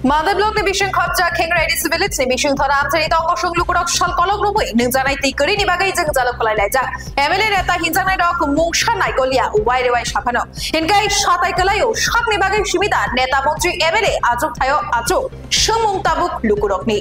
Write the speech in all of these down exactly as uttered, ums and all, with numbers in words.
Mandai block ni bising khopjak Khengra A D C village ni bising thora amchari tong kosong lukurok sal kolok romwi nungjaknai twi kwrwini bagwi jwngjalo khwlai laijak. M L A neta hinjaknai rok mungsa naikolia wai rewai saphano. Hinkai satai kwlaio sakni bagwi simida neta montri M L A achuk thaio achuk swngmung tabuk lukurokni.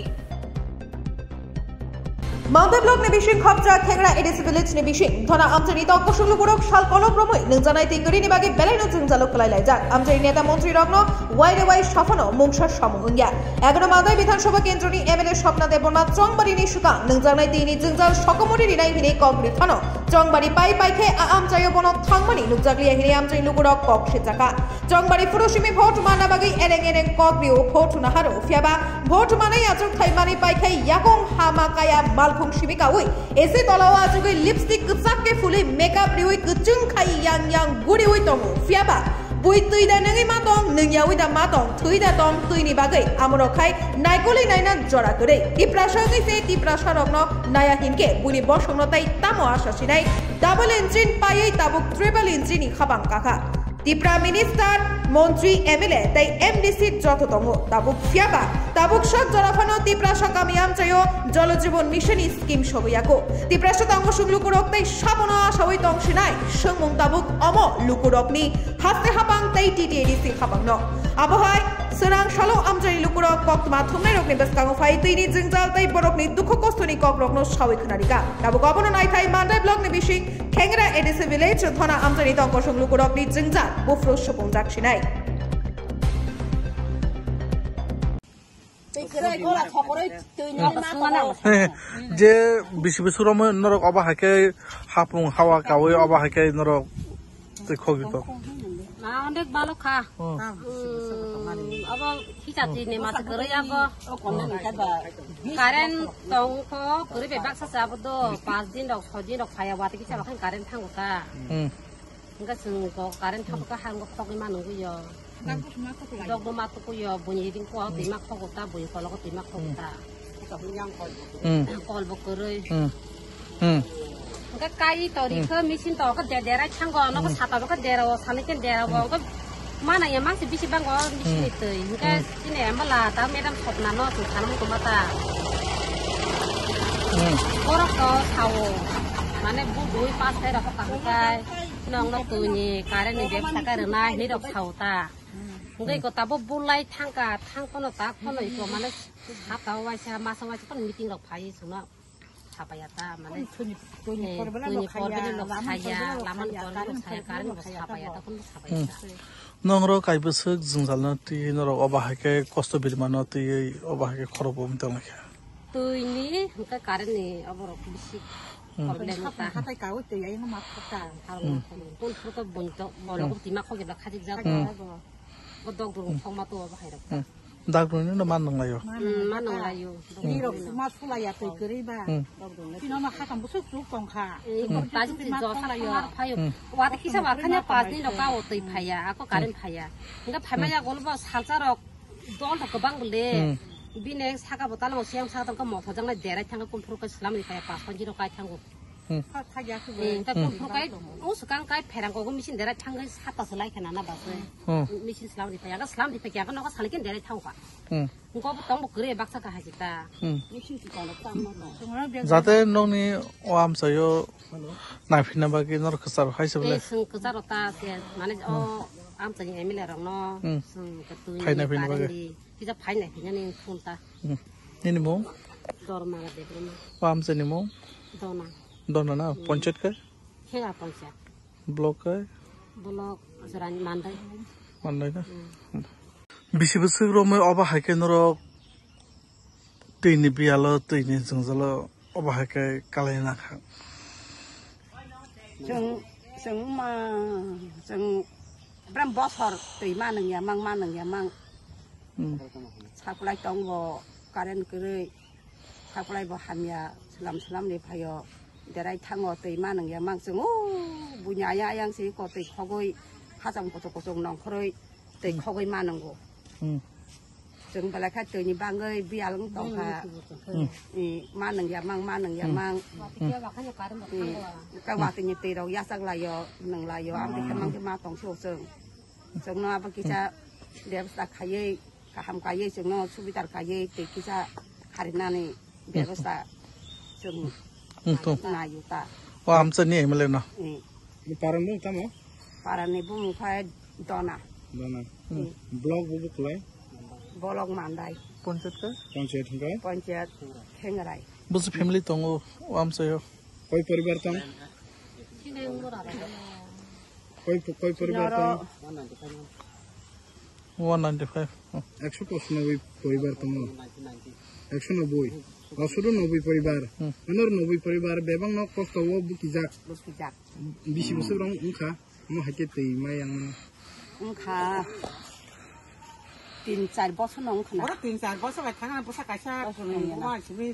Mandai block ni bising khopjak Khengra A D C village ni bising thona amchari tong kosong lukurok sal kolok romwi nungjaknai twi kwrwini bagwi belaino jwngjalo khwlai laijak. Amchari neta montri rokno wai rewai saphano mungsa samung wngya. Egono Mandai Bidhan Sabha kendroni M L A Swapna Debbarma Chongbari ni swkang nungjaknai twi ni jwngjal sokomori rinai hinwi kok ri phano Chongbari pai pai khe a amchaio bono thangmani nukjakliya hinwi amchari lukurok kok sijaka. Chongbari phuru simi vote mana bagwi ereng ereng kok rio vote naharo. Phiyaba vote manai achuk thaimani pai khe yakung hama kaya malphung simi kaui ese tolao achugwi lipstick kwchak khe phulwi makeup riui kwchwng khai yang yang guriui tongo. Phiyaba bui twi da nungwi ma tong, nungyaui da ma tong, thwi da tong, twini bagwi amorok khai naikolwi naina jora kwrwi. Tiprasa wngwi se Tiprasa rokno naya hinkhe buini bosongno tai tamo asa sinai double engine paiwi tabuk triple engine ni khabang kakha. Tipra Minister, Montri, M L A tei M D C joto tongo. Tabuk phiyaba, tabuk sak jora phano Tiprasa kami amchaio Jal Jeevan Mission ni scheme sogwi yago. Tiprasa tongo sung lukurok tei sabono asawi tong sinai. Swngmung tabuk omo lukurokni haste hapang tei T T A D C hapangno. Abohai, swnang salo amchari lukurok koktma thumnairokni bwskango phai twini jwngjal tei borokni dukhu kostoni kokrokno sawi khwnarika. Tabuk abono naithai Mandai block ni bising Khengra A D C village thona amchari tong kosong lukurokni jwngjal buphuru supungjak sinai. Je bisi bisi romo norok oba haike hapung hawa kawi oba haike norok tei khogi to. Na onek balo kha. Hmm. Hmm, abo khicha twi ne masa kwrwi abo. Current tong kho kwrwi be baksa se abo do pas din rok soi din rok phaya wati kisa bakhan current thango ta. Hmm. Hingke chwng kok current thangkha hangkhe khogwi mano wngwi yo. Dok bo ma tuku yo, buini ring ko twi ma khogo ta, buini kologo twi ma khogo ta. Hmm. Kol bo kwrwi. Hmm. Hmm. Hingke kai tori khe machine to khe de derai thango, no khe sata bo khe dera o, sani khe dera o, hingke mana ya mangsi bisi bango machine ni twi. Hingke chini M L A ta madam Swapna no chwng sana muchung ma ta. Hmm. Borok to sao, mane bu dui pas kai rok ka kai. Nong no tuni current ni bebsa kai rwna hinwi rok sao ta. Hwnkhe ko tabo bulai thangka, thang kono ta kono iko mane hapta o waisa masa waisa kono meeting rok phai songno sapaya ta mane. Tuni, tuni eh, porbe tuni no porbe khaya, no lama khaya, porbe no lama khaya, current no khaya, current no khaya, khaya, tabo no sapaya ta. Nong ro kai bwswk jwngjal no twi norok oba hai khe kosto birma no twi oba hai khe khorok bo wng tong lai kha. Twi ni hwnkhe current ni oborok bisi problem ta. Hatai kawi twi ayang ma thok ta. Harok ma thok. Kun phuru to bun to bolo ko tima khok jebla khajik jak. Bo dok dok khok ma to bahai rok ta. Dak rwni no man nang laio. Hmm, man nang laio. Ni rok ma sulaya twi kwrwi ba. Dok dok. Tino ma hakam busuk suk tong kha. Eh, ko ta jing ma jos sulaya. Phayo. Wa ta kisa wa khanya pas din rok ka o twi phaya, ako current phaya. Hwnkhe phaima ya gol bo salsa rok dol rok kwbang bole. Bini saka bo tala siyang saka tongkha motho jang nai derai thangkha kun phuru kai slam ni kaya pas panji rok kai thango. Hmm. Eh, ta kun phuru kai o swkang kai pherang kogo machine derai thangwi sata se lai khana na ba se. Hmm. Machine slam ni kaya, slam ni kaya, nogo salikin derai thangkha. Hmm. Hwnkhe bo tong bo kwrwi baksa kahai se ta. Hmm. Jate nokni o amchaio naiphinna bagwi norok kwcharo hai se bole. Eh, chwng kwcharo ta se, mane o amchaini M L A rokno chwng kwtwi phai naiphinna bagwi. Kisa phai naiphinani phone ta. Hmm. Nini mung? Dormala Debbarma. O amchaini mung? Dona. Dona na? Hmm. Panchayat kai? Khengra Panchayat. Block kai? Block Jorani Mandai. Mandai na? Hmm. Bisi bwswk romwi obo hai khe norok twi ni biyalo, twi ni jwngjalo obo hai khe kalai na kha. Chwng, chwng ma, chwng bram bosor twi ma nung ya mang, ma nung ya mang. Hmm. Sakulai tong bo current kwrwi, sakulai bo hamya, slam slam ni phaio, derai thango twi ma nung ya mang chwng, o buini ayang ayang se ko twi khogwi, hacham kuchuk kuchuk nongkhorwi twi khogwi ma nungo. Hmm. Chwng belai kha twi ni bagwi biyal wng tong kha. Hmm. I, ma nung ya mang, ma nung ya mang. Hmm. I, ka watwi ni twi rok yachak laio, nung laio, ang khe mang khe ma tong se o chwng. Chwng no abo kisa bebsta khaiwi, Kaham kaiye chwngno subidar kaiye tei kisa kharinani bebostha chwng Hmm, to. nayo ta. O amcha ni M L A no. Eh, Para ni tamo? Parani bumung khai Dona. Dona. Hmm. Block bubu kulai? Bolok Mandai. Panchayat ka? Panchayat hingkai? Panchayat Khengrai. Busu family tongo, o amcha yo. Koi poribar tong? Koi, koi poribar tong? One ninety five. Oh. Ekso pochanobboi poribar tongo. Ekso nobboi. Osoro nobboi poribar. Hmm. Anor nobboi poribar bebang nok kosto o bukijak. Bukijak. Bisi bosor rong wngkha. Mo haikhe twi mai ang. Wngkha. Tin char bosor no wngkha na. Oro tin char bosor bai thangna bwsa kaisa Bosor no wngya na. Buma simi